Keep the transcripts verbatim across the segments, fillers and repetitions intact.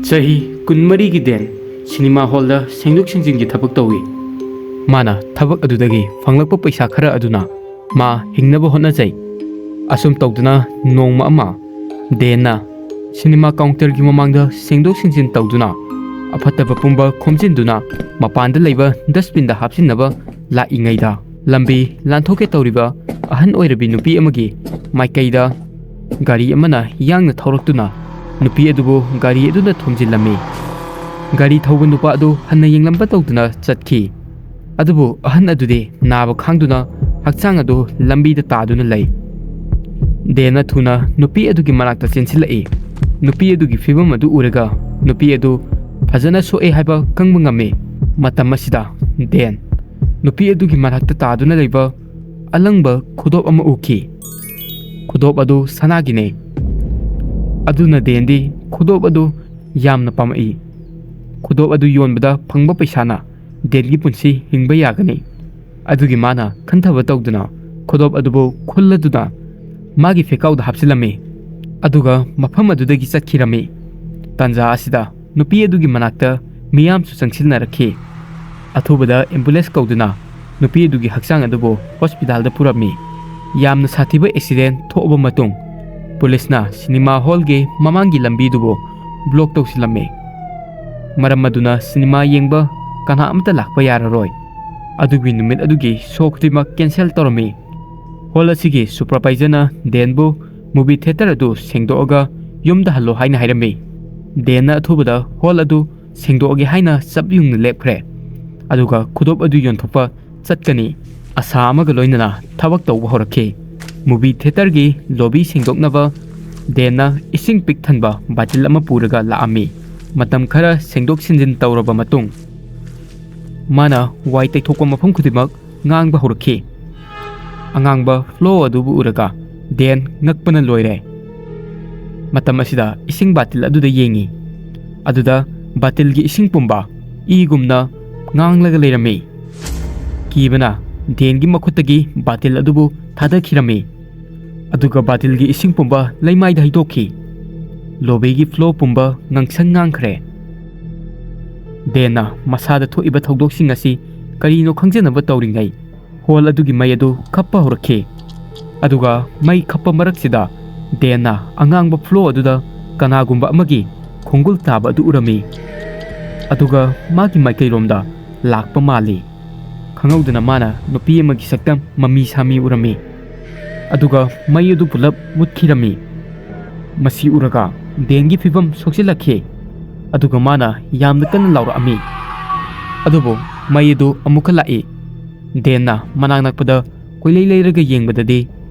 ꯆꯍꯤ ꯀꯨꯟꯃꯔꯤꯒꯤ then cinema ꯍꯣꯜꯗ ꯁꯦꯡꯗꯣꯛ ꯁꯦꯡꯖꯤꯟꯒꯤ ꯊꯕꯛ ꯇꯧꯏ꯫ ꯃꯥꯅ ꯊꯕꯛ ꯑꯗꯨꯗꯒꯤ ꯐꯪꯂꯛꯄ ꯄꯩꯁꯥ ꯈꯔ ꯑꯗꯨꯅ ꯃꯥ ꯍꯤꯡꯅꯕ ꯍꯣꯠꯅꯖꯩ꯫ ꯑꯁꯨꯝ ꯇꯧꯗꯨꯅ ꯅꯣꯡꯃ ꯑꯃ ꯗꯦꯟꯅ ꯁꯤꯅꯦꯃꯥ ꯀꯥꯎꯟꯇꯔꯒꯤ ꯃꯃꯥꯡꯗ ꯁꯦꯡꯗꯣꯛ ꯁꯦꯡꯖꯤꯟ ꯇꯧꯗꯨꯅ ꯑꯐꯠꯇꯕ ꯄꯨꯝꯕ ꯈꯣꯝꯖꯤꯟꯗꯨꯅ ꯃꯄꯥꯟꯗ ꯂꯩꯕ ꯗꯁꯕꯤꯟꯗ ꯍꯥꯞꯆꯤꯟꯅꯕ ꯂꯥꯛꯏꯉꯩꯗ ꯂꯝꯕꯤ ꯂꯥꯟꯊꯣꯛꯀꯦ ꯇꯧꯔꯤꯕ ꯑꯍꯟ ꯑꯣꯏꯔꯕꯤ ꯅꯨꯄꯤ ꯑꯃꯒꯤ ꯃꯥꯏꯀꯩꯗ ꯒꯥꯔꯤ ꯑꯃꯅ ꯌꯥꯡꯅ ꯊꯧꯔꯛꯇꯨꯅ ꯅꯨꯄꯤ ꯑꯗꯨꯕꯨ ꯒꯥꯔꯤ ꯑꯗꯨꯅ ꯊꯣꯝꯖꯤꯜꯂꯝꯃꯤ꯫ ꯒꯥꯔꯤ ꯊꯧꯕ ꯅꯨꯄꯥ ꯑꯗꯨ ꯍꯟꯅ ꯌꯦꯡꯂꯝꯕ ꯇꯧꯗꯨꯅ ꯆꯠꯈꯤ꯫ ꯑꯗꯨꯕꯨ ꯑꯍꯟ ꯑꯗꯨꯗꯤ ꯅꯥꯕ ꯈꯥꯡꯗꯨꯅ ꯍꯛꯆꯥꯡ ꯑꯗꯨ ꯂꯝꯕꯤꯗ ꯇꯥꯗꯨꯅ ꯂꯩ꯫ ꯗꯦꯟꯅ ꯊꯨꯅ ꯅꯨꯄꯤ ꯑꯗꯨꯒꯤ ꯃꯅꯥꯛꯇ ꯆꯦꯟꯁꯤꯜꯂꯛꯏ꯫ ꯅꯨꯄꯤ ꯑꯗꯨꯒꯤ ꯐꯤꯕꯝ ꯑꯗꯨ ꯎꯔꯒ ꯅꯨꯄꯤ ꯑꯗꯨ ꯐꯖꯅ ꯁꯣꯛꯑꯦ ꯍꯥꯏꯕ ꯈꯪꯕ ꯉꯝꯃꯤ꯫ ꯃꯇꯝ ꯑꯁꯤꯗ ꯗꯦꯟ ꯅꯨꯄꯤ ꯑꯗꯨꯒꯤ ꯃꯅꯥꯛꯇ ꯇꯥꯗꯨꯅ ꯂꯩꯕ ꯑꯂꯪꯕ ꯈꯨꯗꯣꯞ ꯑꯃ ꯎꯈꯤ꯫ ꯈꯨꯗꯣꯞ ꯑꯗꯨ ꯁꯅꯥꯒꯤꯅꯦ꯫ ꯑꯗꯨꯅ ꯗꯦꯟꯗꯤ ꯈꯨꯗꯣꯞ ꯑꯗꯨ ꯌꯥꯝꯅ ꯄꯥꯝꯃꯛꯏ꯫ ꯈꯨꯗꯣꯞ ꯑꯗꯨ ꯌꯣꯟꯕꯗ ꯐꯪꯕ ꯄꯩꯁꯥꯅ ꯗꯦꯟꯒꯤ ꯄꯨꯟꯁꯤ ꯍꯤꯡꯕ ꯌꯥꯒꯅꯤ꯫ ꯑꯗꯨꯒꯤ ꯃꯥꯅ ꯈꯟꯊꯕ ꯇꯧꯗꯨꯅ ꯈꯨꯗꯣꯞ ꯑꯗꯨꯕꯨ ꯈꯨꯜꯂꯗꯨꯅ ꯃꯥꯒꯤ ꯐꯦꯀꯥꯎꯗ ꯍꯥꯞꯆꯤꯜꯂꯝꯃꯤ꯫ ꯑꯗꯨꯒ ꯃꯐꯝ ꯑꯗꯨꯗꯒꯤ ꯆꯠꯈꯤꯔꯝꯃꯤ꯫ ꯇꯥꯟꯖꯥ ꯑꯁꯤꯗ ꯅꯨꯄꯤ ꯑꯗꯨꯒꯤ ꯃꯅꯥꯛꯇ ꯃꯤꯌꯥꯝꯁꯨ ꯆꯪꯁꯤꯟꯅꯔꯛꯈꯤ꯫ ꯑꯊꯨꯕꯗ ꯑꯦꯝꯕꯨꯂꯦꯟꯁ ꯀꯧꯗꯨꯅ ꯅꯨꯄꯤ ꯑꯗꯨꯒꯤ ꯍꯛꯆꯥꯡ ꯑꯗꯨꯕꯨ ꯍꯣꯁꯄꯤꯇꯥꯜꯗ ꯄꯨꯔꯝꯃꯤ꯫ ꯌꯥꯝꯅ ꯁꯥꯊꯤꯕ ꯑꯦꯛꯁꯤꯗꯦꯟ ꯊꯣꯛꯑꯕ ꯃꯇꯨꯡ ꯄꯨꯂꯤꯁꯅ ꯁꯤꯅꯦꯃꯥ ꯍꯣꯜꯒꯤ ꯃꯃꯥꯡꯒꯤ ꯂꯝꯕꯤꯗꯨꯕꯨ ꯕ꯭ꯂꯣꯛ ꯇꯧꯁꯤꯜꯂꯝꯃꯤ꯫ ꯃꯔꯝ ꯑꯗꯨꯅ ꯁꯤꯅꯦꯃꯥ ꯌꯦꯡꯕ ꯀꯅꯥ ꯑꯃꯠꯇ ꯂꯥꯛꯄ ꯌꯥꯔꯔꯣꯏ꯫ ꯑꯗꯨꯒꯤ ꯅꯨꯃꯤꯠ ꯑꯗꯨꯒꯤ ꯁꯣ ꯈꯨꯗꯤꯡꯃꯛ ꯀꯦꯟꯁꯦꯜ ꯇꯧꯔꯝꯃꯤ꯫ ꯍꯣꯜ ꯑꯁꯤꯒꯤ ꯁꯨꯄꯔꯚꯥꯏꯖꯔꯅ ꯗꯦꯟꯕꯨ ꯃꯨꯚꯤ ꯊꯤꯌꯦꯇꯔ ꯑꯗꯨ ꯁꯦꯡꯗꯣꯛꯑꯒ ꯌꯨꯝꯗ ꯍꯜꯂꯣ ꯍꯥꯏꯅ ꯍꯥꯏꯔꯝꯃꯤ꯫ ꯗꯦꯟꯅ ꯑꯊꯨꯕꯗ ꯍꯣꯜ ꯑꯗꯨ ꯁꯦꯡꯗꯣꯛꯑꯒꯦ ꯍꯥꯏꯅ ꯆꯞ ꯌꯨꯡꯅ ꯂꯦꯞꯈ꯭ꯔꯦ꯫ ꯑꯗꯨꯒ ꯈꯨꯗꯣꯞ ꯑꯗꯨ ꯌꯣꯟꯊꯣꯛꯄ ꯆꯠꯀꯅꯤ꯫ ꯑꯁꯥ ꯑꯃꯒ ꯂꯣꯏꯅꯅ ꯊꯕꯛ ꯇꯧꯕ ꯍꯧꯔꯛꯈꯤ꯫ ꯃꯨꯚꯤ ꯊꯤꯌꯦꯇꯔꯒꯤ ꯂꯣꯕꯤ ꯁꯦꯡꯗꯣꯛꯅꯕ ꯗꯦꯟꯅ ꯏꯁꯤꯡ ꯄꯤꯛ ꯊꯟꯕ ꯕꯥꯇꯤꯜ ꯑꯃ ꯄꯨꯔꯒ ꯂꯥꯛꯑꯝꯃꯤ꯫ ꯃꯇꯝ ꯈꯔ ꯁꯦꯡꯗꯣꯛ ꯁꯦꯡꯖꯤꯟ ꯇꯧꯔꯕ ꯃꯇꯨꯡ, ꯃꯥꯅ ꯋꯥꯏ ꯇꯩꯊꯣꯛꯄ ꯃꯐꯝ ꯈꯨꯗꯤꯡꯃꯛ ꯉꯥꯡꯕ ꯍꯧꯔꯛꯈꯤ꯫ ꯑꯉꯥꯡꯕ ꯐ꯭ꯂꯣ ꯑꯗꯨꯕꯨ ꯎꯔꯒ ꯗꯦꯟ ꯉꯛꯄꯅ ꯂꯣꯏꯔꯦ꯫ ꯃꯇꯝ ꯑꯁꯤꯗ ꯏꯁꯤꯡ ꯕꯥꯇꯤꯜ ꯑꯗꯨꯗ ꯌꯦꯡꯉꯤ꯫ ꯑꯗꯨꯗ ꯕꯥꯇꯤꯜꯒꯤ ꯏꯁꯤꯡ ꯄꯨꯝꯕ ꯏꯒꯨꯝꯅ ꯉꯥꯡꯂꯒ ꯂꯩꯔꯝꯃꯤ꯫ ꯀꯤꯕꯅ ꯗꯦꯟꯒꯤ ꯃꯈꯨꯠꯇꯒꯤ ꯕꯥꯇꯤꯜ ꯑꯗꯨꯕꯨ ꯊꯥꯗꯈꯤꯔꯝꯃꯤ꯫ ꯑꯗꯨꯒ ꯕꯥꯇꯤꯜꯒꯤ ꯏꯁꯤꯡ ꯄꯨꯝꯕ ꯂꯩꯃꯥꯏꯗ ꯍꯩꯗꯣꯛꯈꯤ꯫ ꯂꯣꯕꯤꯒꯤ ꯐ꯭ꯂꯣ ꯄꯨꯝꯕ ꯉꯥꯡꯁꯪ ꯉꯥꯡꯈ꯭ꯔꯦ꯫ ꯗꯦꯟꯅ ꯃꯁꯥꯗ ꯊꯣꯛꯏꯕ ꯊꯧꯗꯣꯛꯁꯤꯡ ꯑꯁꯤ ꯀꯔꯤꯅꯣ ꯈꯪꯖꯅꯕ ꯇꯧꯔꯤꯉꯩ, ꯍꯣꯜ ꯑꯗꯨꯒꯤ ꯃꯩ ꯑꯗꯨ ꯈꯞꯄ ꯍꯧꯔꯛꯈꯤ꯫ ꯑꯗꯨꯒ ꯃꯩ ꯈꯞꯄ ꯃꯔꯛꯁꯤꯗ ꯗꯦꯟꯅ ꯑꯉꯥꯡꯕ ꯐ꯭ꯂꯣ ꯑꯗꯨꯗ ꯀꯅꯥꯒꯨꯝꯕ ꯑꯃꯒꯤ ꯈꯣꯡꯒꯨꯜ ꯇꯥꯕ ꯑꯗꯨ ꯎꯔꯝꯃꯤ꯫ ꯑꯗꯨꯒ ꯃꯥꯒꯤ ꯃꯥꯏꯀꯩꯔꯣꯝꯗ ꯂꯥꯛꯄ ꯃꯥꯜꯂꯤ꯫ ꯈꯪꯍꯧꯗꯅ ꯃꯥꯅ ꯅꯨꯄꯤ ꯑꯃꯒꯤ ꯁꯛꯇꯝ ꯃꯃꯤ ꯁꯥꯃꯤ ꯎꯔꯝꯃꯤ꯫ ꯑꯗꯨꯒ ꯃꯩ ꯑꯗꯨ ꯄꯨꯂꯞ ꯃꯨꯠꯈꯤꯔꯝꯃꯤ꯫ ꯃꯁꯤ ꯎꯔꯒ ꯗꯦꯟꯒꯤ ꯐꯤꯕꯝ ꯁꯣꯛꯆꯤꯜꯂꯛꯈꯤ꯫ ꯑꯗꯨꯒ ꯃꯥꯅ ꯌꯥꯝꯅ ꯀꯟꯅ ꯂꯥꯎꯔꯛꯑꯝꯃꯤ꯫ ꯑꯗꯨꯕꯨ ꯃꯩ ꯑꯗꯨ ꯑꯃꯨꯛꯀ ꯂꯥꯛꯏ꯫ ꯗꯦꯟꯅ ꯃꯅꯥꯛ ꯅꯛꯄꯗ ꯀꯣꯏꯂꯩ ꯂꯩꯔꯒ ꯌꯦꯡꯕꯗꯗꯤ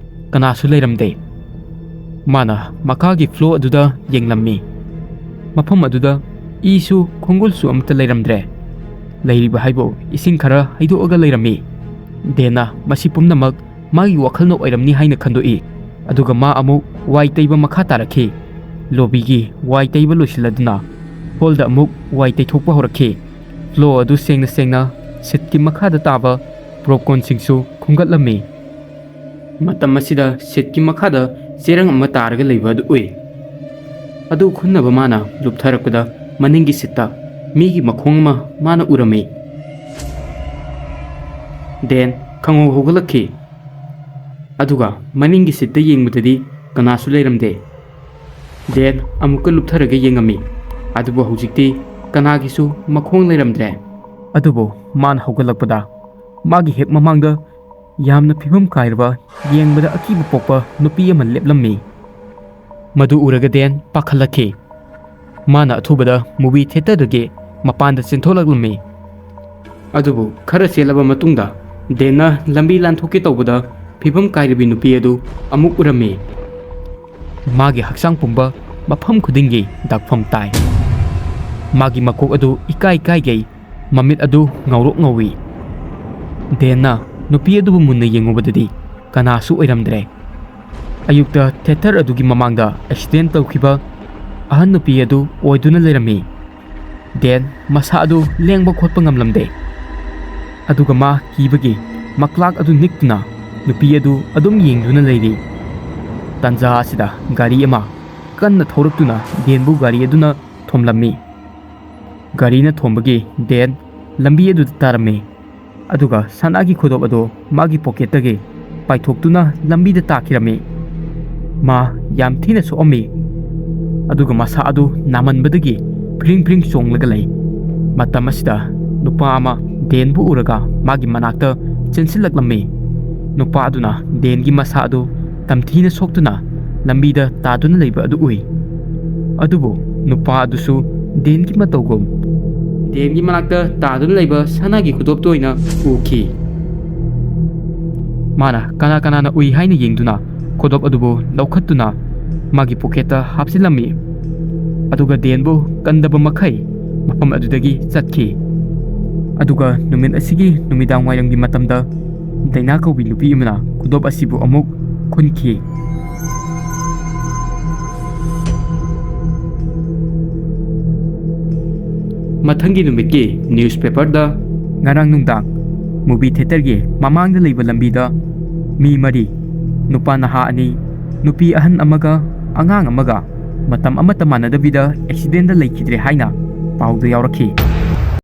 ꯀꯅꯥꯁꯨ ꯂꯩꯔꯝꯗꯦ꯫ ꯃꯥꯅ ꯃꯈꯥꯒꯤ ꯐ꯭ꯂꯣ ꯑꯗꯨꯗ ꯌꯦꯡꯂꯝꯃꯤ꯫ ꯃꯐꯝ ꯑꯗꯨꯗ ꯏꯁꯨ ꯈꯣꯡꯒꯨꯜꯁꯨ ꯑꯃꯠꯇ ꯂꯩꯔꯝꯗ꯭ꯔꯦ꯫ ꯂꯩꯔꯤꯕ ꯍꯥꯏꯕꯨ ꯏꯁꯤꯡ ꯈꯔ ꯍꯩꯗꯣꯛꯑꯒ ꯂꯩꯔꯝꯃꯤ꯫ ꯗꯦꯟꯅ ꯃꯁꯤ ꯄꯨꯝꯅꯃꯛ ꯃꯥꯒꯤ ꯋꯥꯈꯜꯅ ꯑꯣꯏꯔꯝꯅꯤ ꯍꯥꯏꯅ ꯈꯟꯗꯣꯛꯏ꯫ ꯑꯗꯨꯒ ꯃꯥ ꯑꯃꯨꯛ ꯋꯥꯏ ꯇꯩꯕ ꯃꯈꯥ ꯇꯥꯔꯛꯈꯤ꯫ ꯂꯣꯕꯤꯒꯤ ꯋꯥꯏ ꯇꯩꯕ ꯂꯣꯏꯁꯤꯜꯂꯗꯨꯅ ꯍꯣꯜꯗ ꯑꯃꯨꯛ ꯋꯥꯏ ꯇꯩꯊꯣꯛꯄ ꯍꯧꯔꯛꯈꯤ꯫ ꯐ꯭ꯂꯣ ꯑꯗꯨ ꯁꯦꯡꯅ ꯁꯦꯡꯅ ꯁꯤꯠꯀꯤ ꯃꯈꯥꯗ ꯇꯥꯕ ꯄ꯭ꯔꯣꯞꯀꯣꯟꯁꯤꯡꯁꯨ ꯈꯨꯝꯒꯠꯂꯝꯃꯤ꯫ ꯃꯇꯝ ꯑꯁꯤꯗ ꯁꯤꯠꯀꯤ ꯃꯈꯥꯗ ꯆꯦꯔꯪ ꯑꯃ ꯇꯥꯔꯒ ꯂꯩꯕ ꯑꯗꯨ ꯎꯏ꯫ ꯑꯗꯨ ꯈꯨꯟꯅꯕ ꯃꯥꯅ ꯂꯨꯞꯊꯔꯛꯄꯗ ꯃꯅꯤꯡꯒꯤ ꯁꯤꯠꯇ ꯃꯤꯒꯤ ꯃꯈꯣꯡ ꯑꯃ ꯃꯥꯅ ꯎꯔꯝꯃꯤ꯫ ꯗꯦꯟ ꯈꯪꯍꯧ ꯍꯧꯒꯠꯂꯛꯈꯤ꯫ ꯑꯗꯨꯒ ꯃꯅꯤꯡꯒꯤ ꯁꯤꯠꯇ ꯌꯦꯡꯕꯗꯗꯤ ꯀꯅꯥꯁꯨ ꯂꯩꯔꯝꯗꯦ꯫ ꯗꯦꯟ ꯑꯃꯨꯛꯀ ꯂꯨꯞꯊꯔꯒ ꯌꯦꯡꯉꯝꯃꯤ꯫ ꯑꯗꯨꯕꯨ ꯍꯧꯖꯤꯛꯇꯤ ꯀꯅꯥꯒꯤꯁꯨ ꯃꯈꯣꯡ ꯂꯩꯔꯝꯗ꯭ꯔꯦ꯫ ꯑꯗꯨꯕꯨ ꯃꯥꯅ ꯍꯧꯒꯠꯂꯛꯄꯗ ꯃꯥꯒꯤ ꯍꯦꯛ ꯃꯃꯥꯡꯗ ꯌꯥꯝꯅ ꯐꯤꯕꯝ ꯀꯥꯏꯔꯕ, ꯌꯦꯡꯕꯗ ꯑꯀꯤꯕ ꯄꯣꯛꯄ ꯅꯨꯄꯤ ꯑꯃ ꯂꯦꯞꯂꯝꯃꯤ꯫ ꯃꯗꯨ ꯎꯔꯒ ꯗꯦꯟ ꯄꯥꯈꯠꯂꯛꯈꯤ꯫ ꯃꯥꯅ ꯑꯊꯨꯕꯗ ꯃꯨꯚꯤ ꯊꯤꯌꯦꯇꯔꯗꯒꯤ ꯃꯄꯥꯟꯗ ꯆꯦꯟꯊꯣꯛꯂꯛꯂꯝꯃꯤ꯫ ꯑꯗꯨꯕꯨ ꯈꯔ ꯆꯦꯜꯂꯕ ꯃꯇꯨꯡꯗ ꯗꯦꯟꯅ ꯂꯝꯕꯤ ꯂꯥꯟꯊꯣꯛꯀꯦ ꯇꯧꯕꯗ ꯐꯤꯕꯝ ꯀꯥꯏꯔꯕꯤ ꯅꯨꯄꯤ ꯑꯗꯨ ꯑꯃꯨꯛ ꯎꯔꯝꯃꯤ꯫ ꯃꯥꯒꯤ ꯍꯛꯆꯥꯡ ꯄꯨꯝꯕ ꯃꯐꯝ ꯈꯨꯗꯤꯡꯒꯤ ꯗꯥꯛꯐꯝ ꯇꯥꯏ꯫ ꯃꯥꯒꯤ ꯃꯀꯣꯛ ꯑꯗꯨ ꯏꯀꯥꯏ ꯀꯥꯏꯒꯩ, ꯃꯃꯤꯠ ꯑꯗꯨ ꯉꯧꯔꯣꯛ ꯉꯧꯏ꯫ ꯗꯦꯟꯅ ꯅꯨꯄꯤ ꯑꯗꯨꯕꯨ ꯃꯨꯟꯅ ꯌꯦꯡꯉꯨꯕꯗꯗꯤ ꯀꯅꯥꯁꯨ ꯑꯣꯏꯔꯝꯗ꯭ꯔꯦ꯫ ꯑꯌꯨꯛꯇ ꯊꯤꯌꯦꯇꯔ ꯑꯗꯨꯒꯤ ꯃꯃꯥꯡꯗ ꯑꯦꯛꯁꯤꯗꯦꯟ ꯇꯧꯈꯤꯕ ꯑꯍꯟ ꯅꯨꯄꯤ ꯑꯗꯨ ꯑꯣꯏꯗꯨꯅ ꯂꯩꯔꯝꯃꯤ꯫ ꯗꯦꯟ ꯃꯁꯥ ꯑꯗꯨ ꯂꯦꯡꯕ ꯈꯣꯠꯄ ꯉꯝꯂꯝꯗꯦ꯫ ꯑꯗꯨꯒ ꯃꯥ ꯀꯤꯕꯒꯤ ꯃꯀ꯭ꯂꯥꯛ ꯑꯗꯨ ꯅꯤꯛꯇꯨꯅ ꯅꯨꯄꯤ ꯑꯗꯨ ꯑꯗꯨꯝ ꯌꯦꯡꯗꯨꯅ ꯂꯩꯔꯤ꯫ ꯇꯥꯟꯖꯥ ꯑꯁꯤꯗ ꯒꯥꯔꯤ ꯑꯃ ꯀꯟꯅ ꯊꯧꯔꯛꯇꯨꯅ ꯗꯦꯟꯕꯨ ꯒꯥꯔꯤ ꯑꯗꯨꯅ ꯊꯣꯝꯂꯝꯃꯤ꯫ ꯒꯥꯔꯤꯅ ꯊꯣꯝꯕꯒꯤ ꯗꯦꯟ ꯂꯝꯕꯤ ꯑꯗꯨꯗ ꯇꯥꯔꯝꯃꯤ꯫ ꯑꯗꯨꯒ ꯁꯅꯥꯒꯤ ꯈꯨꯗꯣꯞ ꯑꯗꯨ ꯃꯥꯒꯤ ꯄꯣꯀꯦꯠꯇꯒꯤ ꯄꯥꯏꯊꯣꯛꯇꯨꯅ ꯂꯝꯕꯤꯗ ꯇꯥꯈꯤꯔꯝꯃꯤ꯫ ꯃꯥ ꯌꯥꯝ ꯊꯤꯅ ꯁꯣꯛꯑꯝꯃꯤ꯫ ꯑꯗꯨꯒ ꯃꯁꯥ ꯑꯗꯨ ꯅꯥꯃꯟꯕꯗꯒꯤ ꯐ꯭ꯔꯤꯡ ꯐ꯭ꯔꯤꯡ ꯆꯣꯡꯂꯒ ꯂꯩ꯫ ꯃꯇꯝ ꯑꯁꯤꯗ ꯅꯨꯄꯥ ꯑꯃ ꯗꯦꯟꯕꯨ ꯎꯔꯒ ꯃꯥꯒꯤ ꯃꯅꯥꯛꯇ ꯆꯦꯟꯁꯤꯜꯂꯛꯂꯝꯃꯤ꯫ ꯅꯨꯄꯥ ꯑꯗꯨꯅ ꯗꯦꯟꯒꯤ ꯃꯁꯥ ꯑꯗꯨ ꯇꯝꯊꯤꯅ ꯁꯣꯛꯇꯨꯅ ꯂꯝꯕꯤꯗ ꯇꯥꯗꯨꯅ ꯂꯩꯕ ꯑꯗꯨ ꯎꯏ꯫ ꯑꯗꯨꯕꯨ ꯅꯨꯄꯥ ꯑꯗꯨꯁꯨ ꯗꯦꯟꯒꯤ ꯃꯇꯧꯒꯨꯝ ꯗꯦꯟꯒꯤ ꯃꯅꯥꯛꯇ ꯇꯥꯗꯨꯅ ꯂꯩꯕ ꯁꯅꯥꯒꯤ ꯈꯨꯗꯣꯞꯇꯨ ꯑꯣꯏꯅ ꯎꯈꯤ꯫ ꯃꯥꯅ ꯀꯅꯥ ꯀꯅꯥꯅ ꯎꯏ ꯍꯥꯏꯅ ꯌꯦꯡꯗꯨꯅ ꯈꯨꯗꯣꯞ ꯑꯗꯨꯕꯨ ꯂꯧꯈꯠꯇꯨꯅ ꯃꯥꯒꯤ ꯄꯣꯀꯦꯠꯇ ꯍꯥꯞꯆꯤꯜꯂꯝꯃꯤ꯫ ꯑꯗꯨꯒ ꯗꯦꯟꯕꯨ ꯀꯟꯗꯕ ꯃꯈꯩ ꯃꯐꯝ ꯑꯗꯨꯗꯒꯤ ꯆꯠꯈꯤ꯫ ꯑꯗꯨꯒ ꯅꯨꯃꯤꯠ ꯑꯁꯤꯒꯤ ꯅꯨꯃꯤꯗꯥꯡ ꯋꯥꯏꯔꯝꯒꯤ ꯃꯇꯝꯗ ꯗꯥꯏꯅꯥ ꯀꯧꯕꯤ ꯅꯨꯄꯤ ꯑꯃꯅ ꯈꯨꯗꯣꯞ ꯑꯁꯤꯕꯨ ꯑꯃꯨꯛ ꯈꯨꯟꯈꯤ꯫ ꯃꯊꯪꯒꯤ ꯅꯨꯃꯤꯠꯀꯤ ꯅ꯭ꯌꯨꯁꯄꯦꯄꯔꯗ ꯉꯔꯥꯡ ꯅꯨꯡꯗꯥꯡ ꯃꯨꯚꯤ ꯊꯤꯌꯦꯇꯔꯒꯤ ꯃꯃꯥꯡꯗ ꯂꯩꯕ ꯂꯝꯕꯤꯗ ꯃꯤ ꯃꯔꯤ, ꯅꯨꯄꯥ ꯅꯍꯥ ꯑꯅꯤ, ꯅꯨꯄꯤ ꯑꯍꯟ ꯑꯃꯒ ꯑꯉꯥꯡ ꯑꯃꯒ ꯃꯇꯝ ꯑꯃꯠꯇ ꯃꯥꯟꯅꯗꯕꯤꯗ ꯑꯦꯛꯁꯤꯗꯦꯟꯗ ꯂꯩꯈꯤꯗ꯭ꯔꯦ ꯍꯥꯏꯅ ꯄꯥꯎꯗ ꯌꯥꯎꯔꯛꯈꯤ꯫